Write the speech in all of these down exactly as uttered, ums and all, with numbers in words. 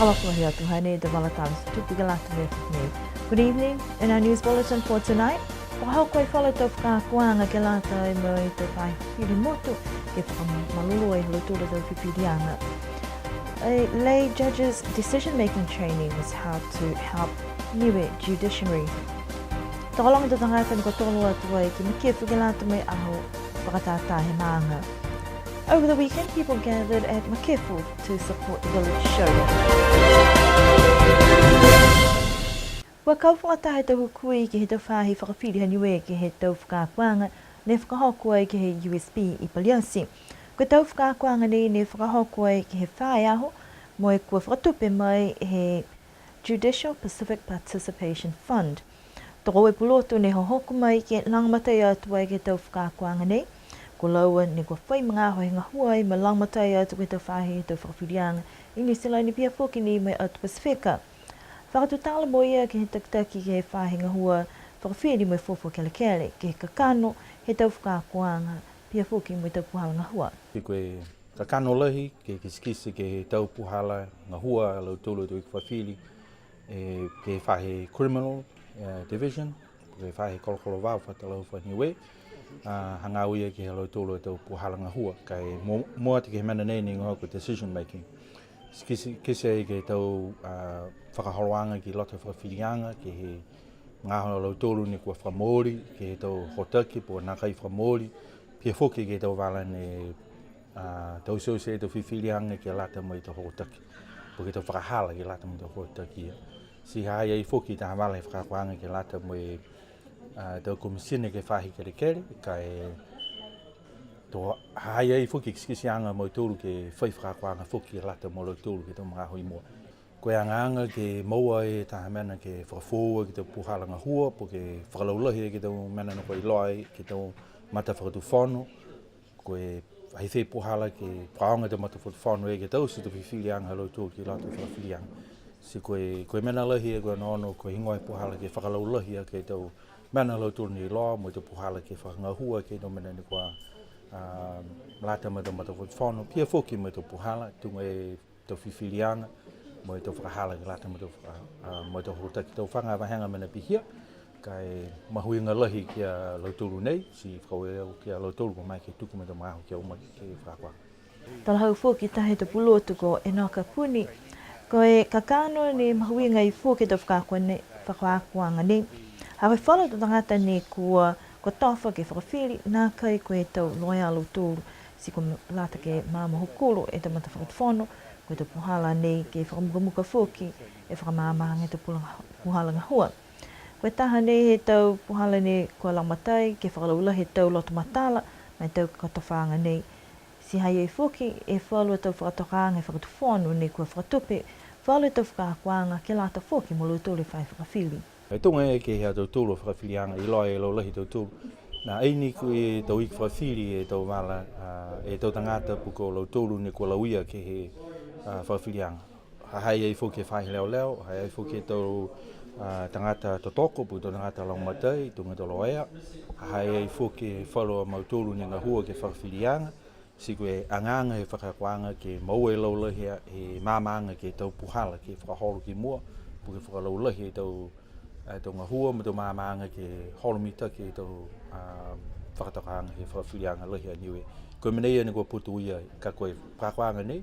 Fakaaue atu, hanei e tau vala tala tutupu ke lata mo e nei. Good evening. In our news bulletin for tonight, fakahoko e falu tau fakaakoaga ke lata mo e tau faahi fili motu, ke fakamalolō e ha lautolu a tau fifiliaga. A lay judge's decision-making training was held to help Niue judiciary. Tokologa e tau tagata ne kua tolo atu ai ki Makefu ke lata mo e aho fakatātā he maaga. Over the weekend, people gathered at Makefu to support the village showdown. Kua kau fakalataha e tau hukui ke he tau faahi fakafili ha Niue ke he tau fakaakoaga ne fakahoko ai ke he U S P i Paliati. Ko e tau fakaakoaga nei ne fakahoko ai ke he fā e aho, mo e kua fakatupe mai he Judicial Pacific Participation Fund. Tokoua e pulotu ne hohoko mai ke lagomatai atu ai ke he tau fakaakoaga nei. Ko laua ne kua fai magaaho he gahua ai mo e lagomatai atu ke he tau faahi he tau fakafiliaga i Niu Silani, pihia foki ni mo e atu Pasifika. Fakatutala mo ia ke he takitaki ke he faahi gahua fakafili mo e fuafua kelekele, ke he kakano he tau fakaakoaga, pihia foki mo e tau puhala gahua. Ko e kakano lahi ke kitekite ke he tau puhala gahua a lautolu e tau iki fakafili, e, ke he faahi criminal, e, division, ke he faahi kolokolovao fakatalahau faka-Niue, a, hagaao ia ke he ha lautolu e tau puhala gahua, ka e mua, mua atu ke he mena nei ne higoa ko e decision making. Kitekite, kitekite ai ke he tau, a, fakaholoaga ki loto he fakafiliaga, ke he magaaho ha lautolu ne kua fakamooli ke he tau hokotaki, po ke nākai fakamooli, pihia foki ke he tau vala ne, a, taute e tau fifiliaga ke lata mo e tau hokotaki, po ke tau fakahala ke lata mo e tau hokotaki ia. Ti ha ha i ai foki taha vala he fakaakoaga ke lata mo e, a, tau komisina ke he faahi kelekele, ka e to ha ha i ai foki kitekiteaga ha mautolu ke fai fakaakoaga foki ke lata mo lautolu ke he tau magaaho i mua. Ko e agaaga ke moua e taha mena ke fakafoou ke he tau puhala gahua, po ke fakalaulahi ke he tau mena ne kua iloa ai ke he tau matafakatufono. Ko e fai fē puhala ke fakaaoga e tau matafakatufono ke taute e tau fifiliaga ha lautolu ki loto he fakafiliaga. Ti ko e, ko e mena lahi e kua onoono, ko e higoa e puhala ke fakalaulahi ke he tau mena ha lautolu ne iloa, mo e tau puhala ke fakagahua ke he tau mena ne kua, a, lata mo e tau matafakatufono, pihia foki mo e tau puhala, tuga e tau fifiliaga, mo e tau fakahala ke lata mo e tau, a, a, mo e tau hokotaki, tau faga vahega mena pihia, ka e mahuiga lahi ki a lautolu nei, ti fakaaue au ki a lautolu kua maeke ke tuku mo e tau magaaho ke o mai ke fakaakoaga. Talahau foki taha he tau pulotu ko Enoka Puni, ko e kakano ne mahuiga ai foki e tau fakaakoaga nei, fakaakoaga nei. Ha ko e falu a tau tagata ne kua, kua tofa ke fakafili, nākai ko e tau loea a lautolu, ti kua lata ke maama hokulo e tau matafakatufono, ko e tau puhala nei ke fakamukamuka foki e fakamaamaaga he tau pula-, puhala gahua. Ko e taha nei he tau puhala ne kua lagomatai ke fakalaulahi e tau loto matala ma e tau kotofaaga nei. Ti ha ha i ai foki e falu a tau fakatokaaga he fakatufono ne kua fakatupe falu a tau fakaakoaga ke lata foki mo lautolu e faahi fakafili. E tuga e ke he ha tautolu a fakafiliaga, iloa e laulahi a tautolu. Ne ai ni ko e tau iki fakafili e tau vala, a, e tau tagata po ko lautolu ne kua lauia ke he, a, fakafiliaga. Ha ha i ai foki e faahi leoleo, ha ha i ai foki e tau, a, tagata totoko, po ke tau tagata lagomatai, tuga e tau loea, ha ha i ai foki e falu a mautolu ne gahua ke he fakafiliaga, ti ko e agaaga he fakaakoaga ke moua e laulahi e maamaaga ke he tau puhala ke fakaholo ki mua, po ke fakalaulahi e tau, e tau gahua mo e tau maamaaga ke holo mitaki e tau, a, fakatokaaga he fakafiliaga lahi a Niue. Ko e mena ia ne kua putoia, ka ko e fakaakoaga nei,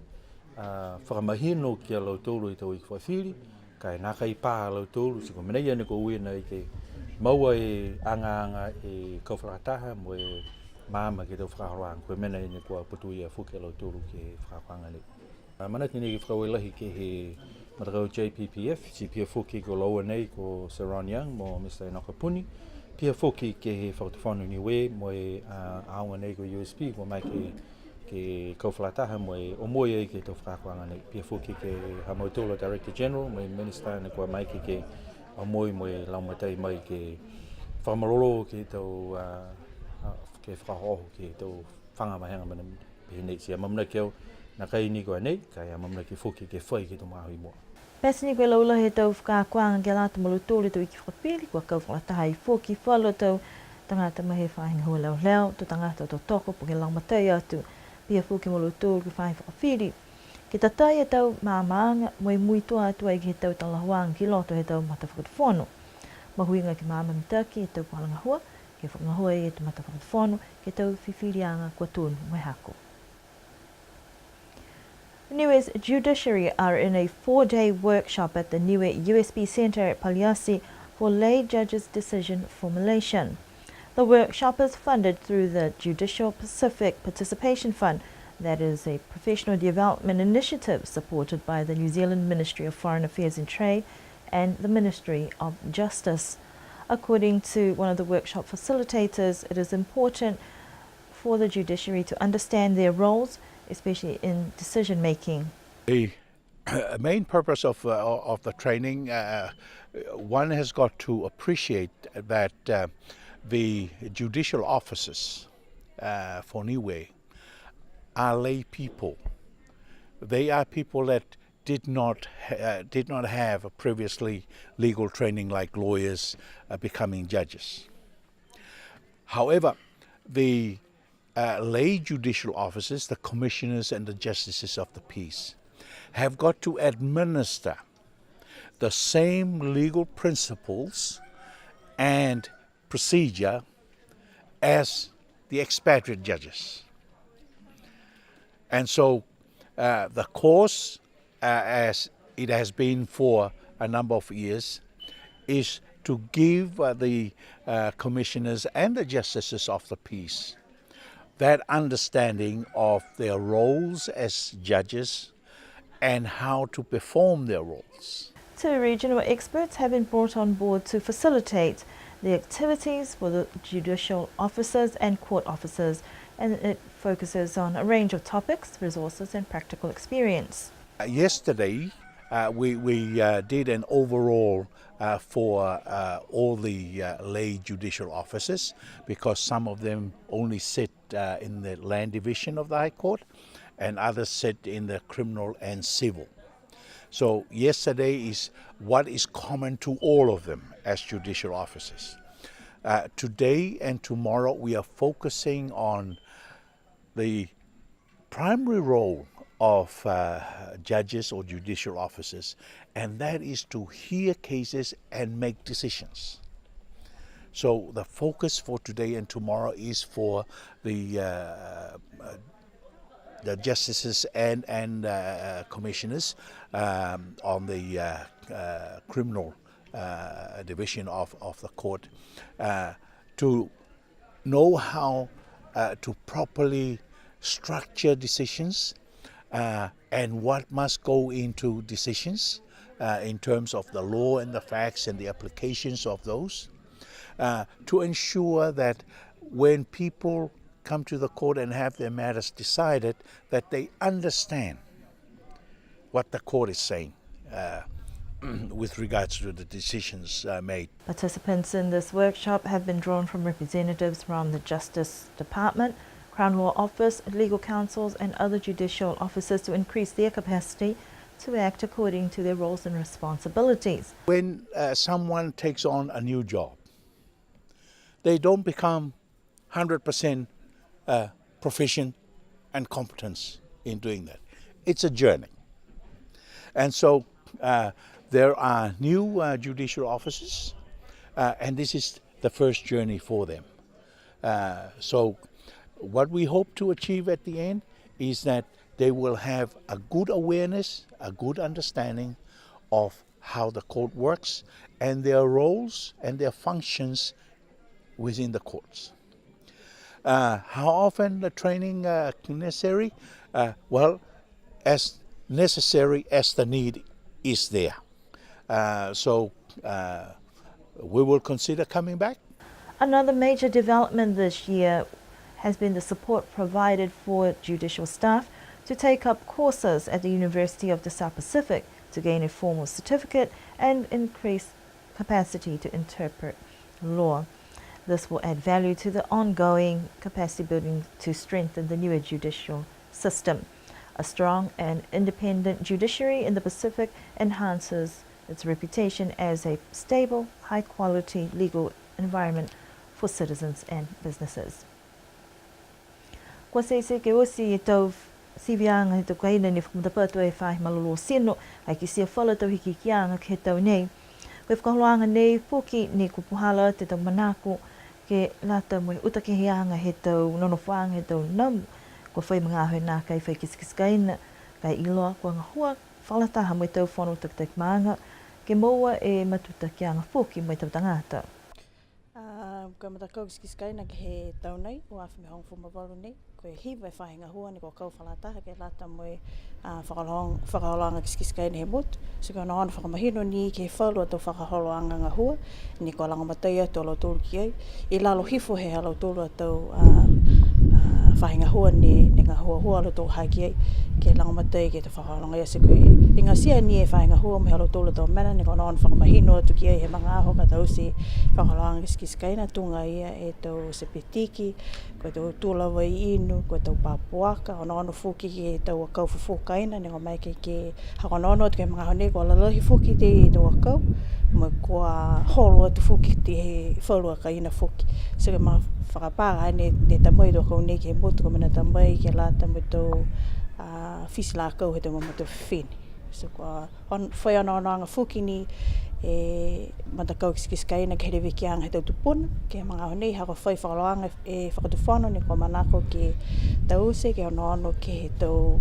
a, fakamahino ki a lautolu e tau iki fakafili, ka e nākai pā a lautolu, ti ko e mena ia ne kua uiina ai ke moua e agaaga e kau fakalataha mo e maama ke he tau fakaholoaga, ko e mena ia ne kua putoia foki a lautolu ke he fakaakoaga nei. A, manako ni ke fakaaue lahi ke he matakau J P P F, ti pihia foki ko laua nei ko Sir Ron Young mo Mister Enoka Puni, pihia foki ke he Fakatufono Niue mo e, a, aoga nei ko e U S P, kua maeke ke kau fakalataha mo e omoi ai ke he tau fakaakoaga nei. Pihia foki ke he ha mautolu a Director General mo e Minister ne kua maeke ke omoi mo e lagomatai mai ke fakamalolō ke he tau, a, a, ke fakaohooho ke he tau faga vahega mena pehē nei. Ti amaamanaki au, nākai ni ko e nei, ka e amaamanaki foki ke fai ke he tau magaaho i mua. Pete ni ko e laulahi he tau fakaakoaga ke lata mo lautolu e tau iki fakafili, kua kau fakalataha ai foki falu a tau tagata mai he faahi gahua leoleo, tau tagata totoko po ke lagomatai atu, pihia foki mo lautolu ke he faahi fakafili. Ke tatai e tau maamaaga, mo e muitua atu ai ke he tau talahuaga ki loto he tau matafakatufono. Mahuiga ke maama mitaki e tau puhala gahua, ke fakagahua e tau matafakatufono, ke he tau fifiliaga kua tonu mo e hako. Niue's judiciary are in a four-day workshop at the Niue U S B Centre at Paliati for lay judges' decision formulation. The workshop is funded through the Judicial Pacific Participation Fund, that is a professional development initiative supported by the New Zealand Ministry of Foreign Affairs and Trade and the Ministry of Justice. According to one of the workshop facilitators, it is important for the judiciary to understand their roles, especially in decision making. The main purpose of, uh, of the training, uh, one has got to appreciate that, uh, the judicial officers, uh, for Niue are lay people. They are people that did not ha-, uh, did not have a previously legal training like lawyers, uh, becoming judges. However, the, uh, lay judicial officers, the commissioners and the justices of the peace, have got to administer the same legal principles and procedure as the expatriate judges. And so, uh, the course, uh, as it has been for a number of years, is to give, uh, the, uh, commissioners and the justices of the peace that understanding of their roles as judges and how to perform their roles. Two regional experts have been brought on board to facilitate the activities for the judicial officers and court officers, and it focuses on a range of topics, resources and practical experience. Uh, yesterday, uh, we, we, uh, did an overall, uh, for, uh, all the, uh, lay judicial officers, because some of them only sit, uh, in the land division of the High Court, and others sit in the criminal and civil. So yesterday is what is common to all of them as judicial officers. Uh, today and tomorrow we are focusing on the primary role of, uh, judges or judicial officers, and that is to hear cases and make decisions. So the focus for today and tomorrow is for the, uh, uh, the justices and, and, uh, commissioners, um, on the, uh, uh, criminal, uh, division of, of the court, uh, to know how, uh, to properly structure decisions, uh, and what must go into decisions, uh, in terms of the law and the facts and the applications of those, uh, to ensure that when people come to the court and have their matters decided, that they understand what the court is saying, uh, with regards to the decisions, uh, made. Participants in this workshop have been drawn from representatives from the Justice Department, Crown Law Office, legal counsels and other judicial officers to increase their capacity to act according to their roles and responsibilities. When, uh, someone takes on a new job, they don't become hundred percent, uh, proficient and competence in doing that. It's a journey. And so, uh, there are new, uh, judicial officers, uh, and this is the first journey for them. Uh, so what we hope to achieve at the end is that they will have a good awareness, a good understanding of how the court works and their roles and their functions within the courts. Uh, how often the training, uh, necessary? Uh, well, as necessary as the need is there. Uh, so, uh, we will consider coming back. Another major development this year has been the support provided for judicial staff to take up courses at the University of the South Pacific to gain a formal certificate and increase capacity to interpret law. This will add value to the ongoing capacity building to strengthen the Niue judicial system. A strong and independent judiciary in the Pacific enhances its reputation as a stable, high-quality legal environment for citizens and businesses. Kua teitei ke oti e tau Siviaga he tau kaina ne fakamatapatu e faahi malolō tino, ka e kitia falu a tau hikihikiaga ke he tau nei. Ko e fakaholoaga nei foki ne kua puhala atu e tau manako ke lata mo e utakeheaga he tau nonofoaga he tau namu. Kua fai magaaho e nākai fai kitekite kaina, ka e iloa kua gahua fakalataha mo e tau fono takitaki maaga, ke moua e matutakiaga foki mo e tau tagata. A, ko e matakau kitekite kaina ke he tau nei, ua afe mo e hogofulu ma valu nei, ko e hiva e faahi gahua ne kua kau fakalataha ke lata mo e, a, fakaholo-, fakaholoaga kitekite kaina he motu. Ti ko e onoono fakamahino ni ke he falu a tau fakaholoaga gahua ne kua lagomatai atu a lautolu ki ai, i lalo hifo he ha lautolu a tau, a, a, faahi gahua ne, ne gahuahua a lautolu ha ki ai, ke lagomatai ke he tau fakaholoaga ia. Ti ko e igatia ni e faahi gahua mo e ha lautolu a tau mena ne kua onoono fakamahino atu ki ai he magaaho ka taute e fakaholoaga kitekite kaina, tuga ia e tau sepetiki, ko e tau tula vai inu, ko e tau papuaka, onoono foki ke he tau akau fofo kaina, ne kua maeke ke, ha kua onoono atu ke he magaaho nei kua lalahi foki e tau akau, mo e kua holo atu foki e falu a kaina foki. So ko e mena fakapā ne, ne ta mai e tau akau nei ke he motu, ko e mena ta mai ke lata mo e tau, a, fiti lakau he tau mamatua fifine. So kua on-, fai onoonoaga foki ni e matakau kitekite kaina ke he levekiaga he tau tupuna, ke he magaaho nei, ha kua fai fakaholoaga e Fakatufono ne kua manako ke taute, ke onoono ke he tau,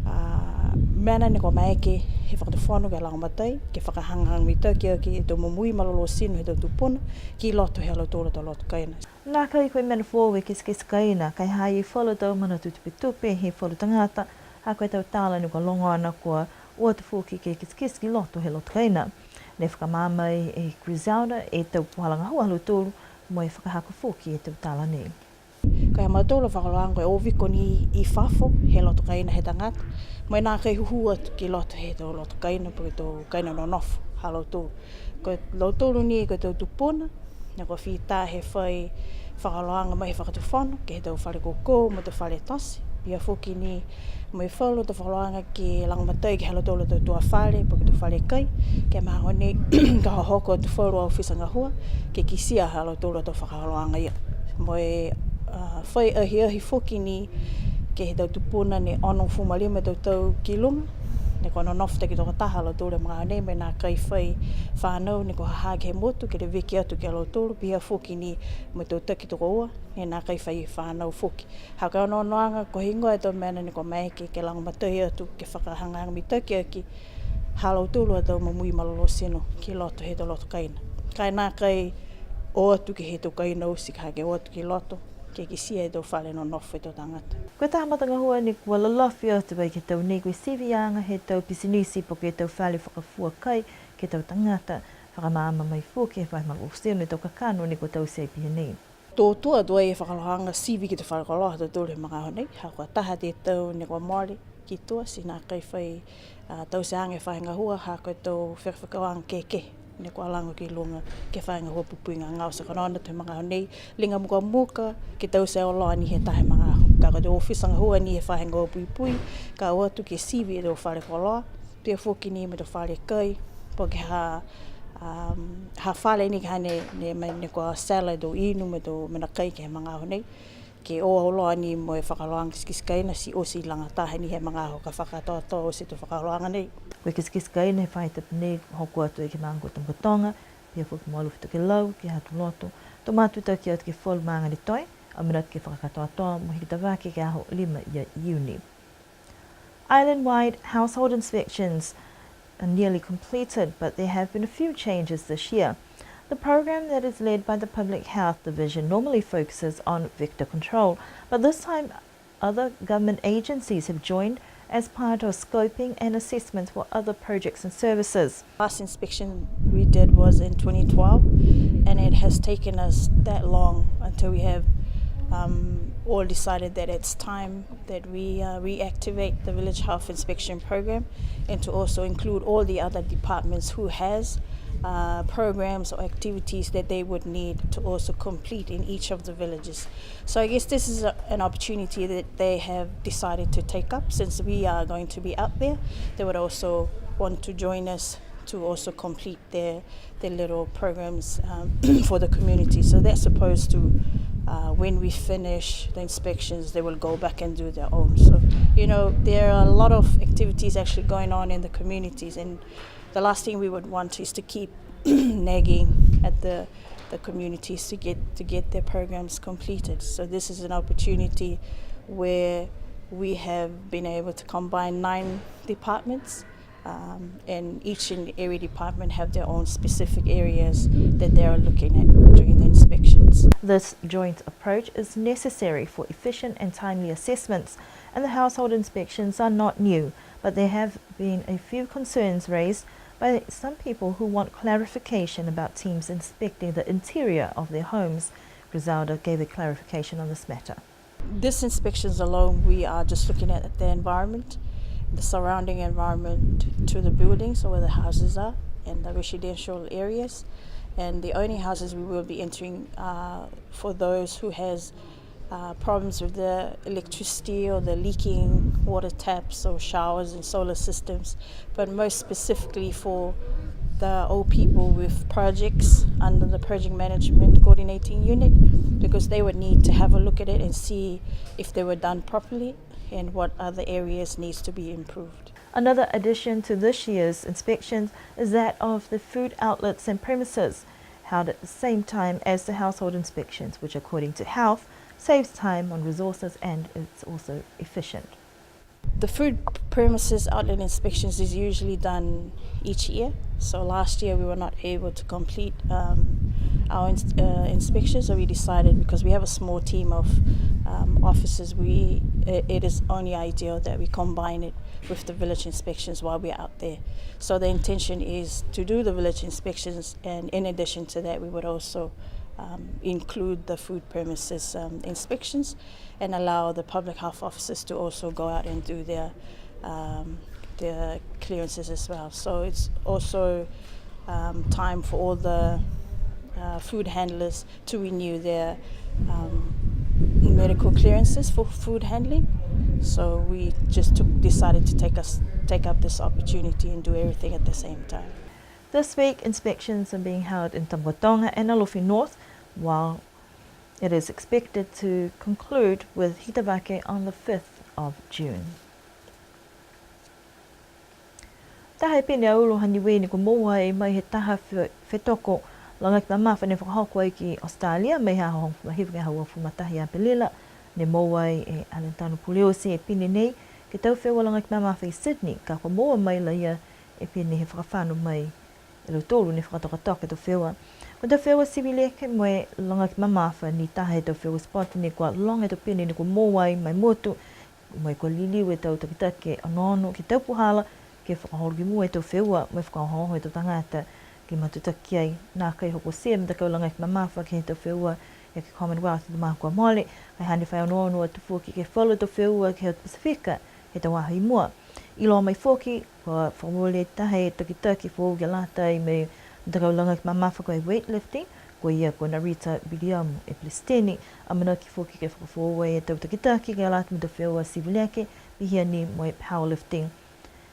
a, mena ne kua maeke he Fakatufono ke lagomatai, ke fakahagahaga mitaki aki e tau momoui malolō tino he tau tupuna, ki loto he ha lautolu a tau loto kaina. Nākai ko e mena foou e kitekite kaina, ka e ha ha i ai falu a tau manatu tupetupe he falu tagata, ha ko e tau tala ne kua logona kua o atu foki ke kitekite ki loto he loto kaina. Ne fakamaama e Griselda e tau puhala gahua ha lautolu, mo e fakahako foki e tau tala nei. Ko e ha mautolu a fakaholoaga ko e o viko ni i fafo he loto kaina he tagata, mo e nākai hūhū atu ki loto he tau loto kaina, po ke tau kaina nonofo ha lautolu. Ko lautolu ni ko e tau tupuna, ne kua fita he fai fakaholoaga mai he Fakatufono, ke he tau fale koukou, mo e tau fale tote, pihia foki ni mo e falu tau fakaholoaga ke lagomatai ke he ha lautolu a tau tua fale, po ke tau fale kai, ke he magaaho nei ka hohoko atu falu a ofisa gahua, ke kitia ha lautolu a tau fakaholoaga ia. Mo e, a, fai ahiahi foki ni ke he tau tupuna ne onogofulu ma lima tau tau ki luga, ne kua nonofo takitokotaha a lautolu he magaaho nei, mo e nākai fai fanau ne kua ha ha ke he motu, ke leveki atu ki a lautolu, pihia foki ni mo e tau taki tokoua, ne nākai fai fanau foki. Ha ko e onoonoaga, ko e heigoa e tau mena ne kua maeke ke lagomatai atu, ke fakahagahaga mitaki aki ha lautolu a tau momoui malolō tino ki loto he tau loto kaina. Ka e nākai o atu ke he tau kaina oti, ka ke o atu ki loto, ke kitia e tau fale nonofo he tau tagata. Ko e taha matagahua ne kua lalafi atu ai ke he tau nei, ko e siviaga he tau pisinisi po ke tau fale fakafua kai ke he tau tagata, fakamaama mai foki he faahi malolō tino e tau kakano ne kua taute ai pihia nei. To tua atu ai e fakaholoaga sivi ke he tau fale koloa ha tautolu he magaaho nei, ha kua taha e tau ne kua mole ki tua, ti nākai fai, a, tauteaga e faahi gahua, ha ko e tau fekafekauaga kehekehe ne kua lago ki luga ke he faahi gahua puipui gagao. Ti ko e onoono atu he magaaho nei, liga mukamuka ke taute auloa ni he taha e magaaho. Ka ko e tau ofisa gahua ni he faahi gahua puipui, ka o atu ke sivi e tau fale koloa, pihia foki ni mo e tau fale kai, po ke ha, um, ha fale ni ka ha ne, ne, ne kua sell e tau inu mo e tau mena kai ke he magaaho nei, ke o auloa ni mo e fakaholoaga kitekite kaina, ti oti lagataha ni he magaaho ka fakakatoatoa oti e tau fakaholoaga nei. Ko e kitekite kaina he faahi tapu nei, hoko atu ai ke he maaga ko Tamakautoga, pihia foki mo Alofi Tokelau, ke he Aho Lotu, to matutaki atu ke he falu maaga ne toe, amanaki ke fakakatoatoa mo e hikutavake ke he aho lima ia Iuni. Island-wide household inspections are nearly completed, but there have been a few changes this year. The program that is led by the Public Health Division normally focuses on vector control, but this time other government agencies have joined as part of scoping and assessments for other projects and services. Last inspection we did was in twenty twelve, and it has taken us that long until we have, um, all decided that it's time that we, uh, reactivate the Village Health Inspection Program and to also include all the other departments who has, uh, programs or activities that they would need to also complete in each of the villages. So I guess this is a, an opportunity that they have decided to take up since we are going to be out there. They would also want to join us to also complete their, their little programs, um, for the community. So that's supposed to, Uh, when we finish the inspections, they will go back and do their own. So, you know, there are a lot of activities actually going on in the communities, and the last thing we would want is to keep nagging at the, the communities to get, to get their programs completed. So this is an opportunity where we have been able to combine nine departments, um, and each and every department have their own specific areas that they are looking at during the inspections. This joint approach is necessary for efficient and timely assessments, and the household inspections are not new, but there have been a few concerns raised by some people who want clarification about teams inspecting the interior of their homes. Griselda gave a clarification on this matter. This inspections alone, we are just looking at the environment, the surrounding environment to the buildings or where the houses are, and the residential areas. And the only houses we will be entering are for those who has, uh, problems with the electricity or the leaking water taps or showers and solar systems, but most specifically for the old people with projects under the project management coordinating unit, because they would need to have a look at it and see if they were done properly and what other areas needs to be improved. Another addition to this year's inspections is that of the food outlets and premises, held at the same time as the household inspections, which, according to Health, saves time on resources and it's also efficient. The food premises outlet inspections is usually done each year. So last year we were not able to complete, um, our ins-, uh, inspection, so we decided, because we have a small team of, um, officers, we, it, it is only ideal that we combine it with the village inspections while we're out there. So the intention is to do the village inspections, and in addition to that, we would also, um, include the food premises, um, inspections and allow the public health officers to also go out and do their, um, their clearances as well. So it's also, um, time for all the, uh, food handlers to renew their, um, medical clearances for food handling. So we just took, decided to take us, take up this opportunity and do everything at the same time. This week, inspections are being held in Tamakautoga and Alofi North, while it is expected to conclude with Hitavake on the fifth of June. Taha e pine auro ha Niue ne kua moua ai mai he taha fe-, fetoko lagaki mamafa ne fakahoko ai ki Australia, mai he aho hogofulu ma hiva ke he aho uafulu ma taha ia Apelila, ne moua ai e Alentano Puleosi e pine nei, ke he tau feua lagaki mamafa i Sydney, ka kua moua mai la ia e pine he fakafano mai e lautolu ne fakatokatoka e tau feua. Ko e tau feua sivi leke mo e lagaki mamafa ne taha he tau feua sport ne kua loga e tau pine ne kua moua ai ma e motu, mo e kua liliu e tau takitaki ke onoono ke he tau puhala ke fakaholo ki mua e tau feua, mo e fakaohooho e tau tagata ke matutaki ai. Nākai hokotia e matakau lagaki mamafa ke he tau feua ia ki Commonwealth he tau magaaho kua mole, ka e hane fai onoono atu foki ke he falu tau feua ke he Pasifika he tau aho i mua. Iloa mai foki, kua fakamooli taha e takitaki foou ke lata mo e matakau lagaki mamafa ko e weightlifting, ko ia ko Narita Viliamu e Pelesiteni. Amanaki foki ke fakafoou e tau takitaki ke lata mo e tau feua sivi leke, pihia ni mo e powerlifting.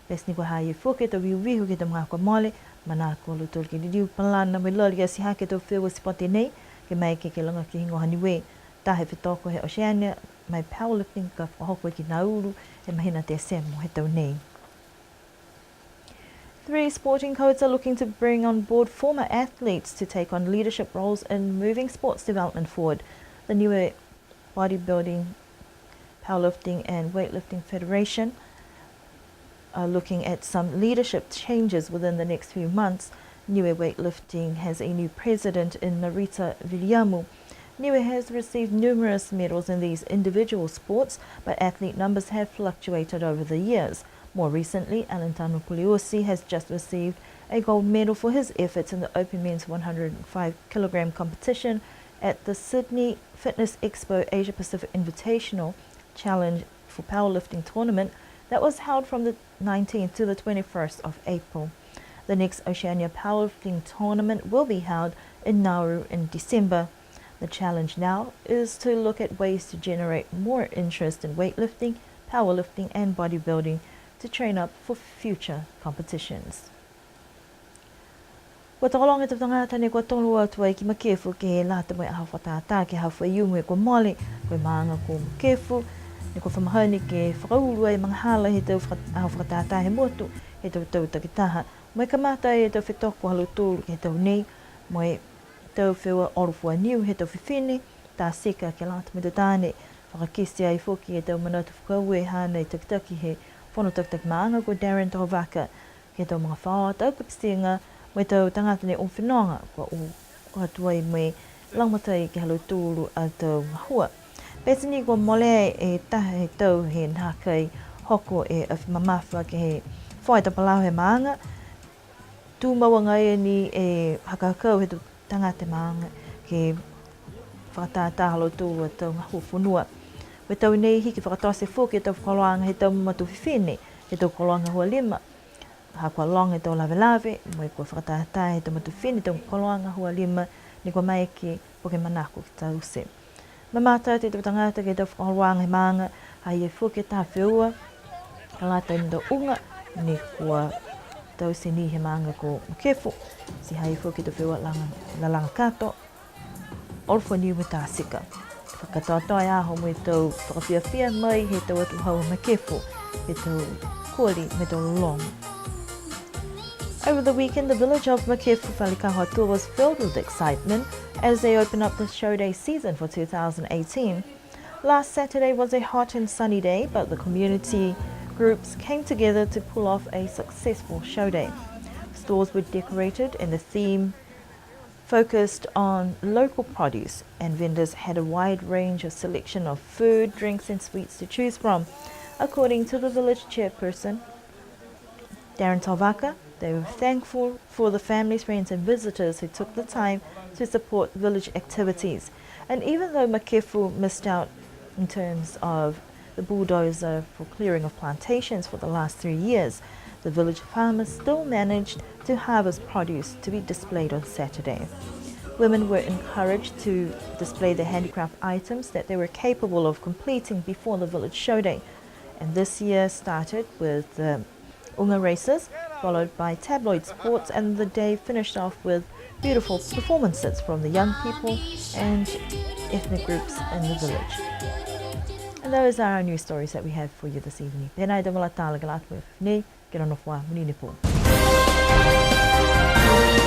Pete ni kua ha i ai foki e tau vihuvihu ke he tau magaaho kua mole, manako a lautolu ke liliu palana mo e lali ati hake e tau feua sipote nei, ke maeke ke lagaki e higoa ha Niue. Taha e fetoko he Oceania ma e powerlifting ka fakahoko ki Nauru he mahina Tesemo he tau nei. Three sporting codes are looking to bring on board former athletes to take on leadership roles in moving sports development forward. The Niue Bodybuilding, Powerlifting and Weightlifting Federation are looking at some leadership changes within the next few months. Niue Weightlifting has a new president in Narita Viliamu. Niue has received numerous medals in these individual sports, but athlete numbers have fluctuated over the years. More recently, Alentano Puleosi has just received a gold medal for his efforts in the open men's one hundred five kilogram competition at the Sydney Fitness Expo Asia Pacific Invitational Challenge for Powerlifting Tournament that was held from the nineteenth to the twenty-first of April. The next Oceania Powerlifting Tournament will be held in Nauru in December. The challenge now is to look at ways to generate more interest in weightlifting, powerlifting and bodybuilding to train up for future competitions. Kua tokologa e tau tagata ne kua tolo atu ai ki Makefu ke lata mo e aho fakatātā ke he aho Faiumu kua mole, ko e maaga ko Makefu, ne kua fa mahani ke fakaulu ai e magahala he tau faka-, aho fakatātā he motu, he tau tau takitaha. Mo e kamata e tau fetoko ha lautolu ke he tau nei, mo e tau feua olo fua niu he tau fifine, tā tika ke lata mo e tau taane, fakakite ai foki e tau manatu fakaaue haana e takitaki he fono takitaki maaga ko Darren Tohovaka, ke he tau magafaoa, tau kapitiga, mo e tau tagata ne o fenoga, kua o atu ai mo e lagomatai ke he ha lautolu a tau gahua. Pete ni kua mole e taha he tau he nākai hoko e afi mamafa ke he fai tau palau he maaga, tumau agaia ni e hakahakau he tau tagata maaga ke fakatātā ha lautolu a tau gahua fonua. Ko e tau nei hiki fakatote foki e tau fakaholoaga he tau mamatua fifine, he tau koloa gahua lima. Ha kua loga e tau lavelave, mo e kua fakatātā he tau matua fifine tau koloa gahua lima, ne kua maeke po ke manako ke taute. Mamata atu e tau tagata ke he tau fakaholoaga he maaga, ha i ai foki e taha feua, ka lata mo e tau uga, ne kua taute ni he maaga ko Makefu, ti ha i ai foki e tau feua laga, lalaga kato, olo fua niu mo e tā tika. Fakakatoatoa e aho mo e tau fakafiafia mai he tau atuhau Makefu, he tau koli mo e tau lologo. Over the weekend, the village of Makefu Falekaho Atua was filled with excitement as they open up the show day season for two thousand eighteen. Last Saturday was a hot and sunny day, but the community groups came together to pull off a successful show day. Stores were decorated and the theme focused on local produce, and vendors had a wide range of selection of food, drinks and sweets to choose from, according to the village chairperson, Darren Tohovaka. They were thankful for the families, friends and visitors who took the time to support village activities. And even though Makefu missed out in terms of the bulldozer for clearing of plantations for the last three years, the village farmers still managed to harvest produce to be displayed on Saturday. Women were encouraged to display their handicraft items that they were capable of completing before the village show day. And this year started with the Uga races, followed by tabloid sports, and the day finished off with beautiful performances from the young people and ethnic groups in the village. And those are our news stories that we have for you this evening. Pēnā e tau vala tala ke lata mo e afiafi nei, kia ora, nonofo ā, monuina e pō.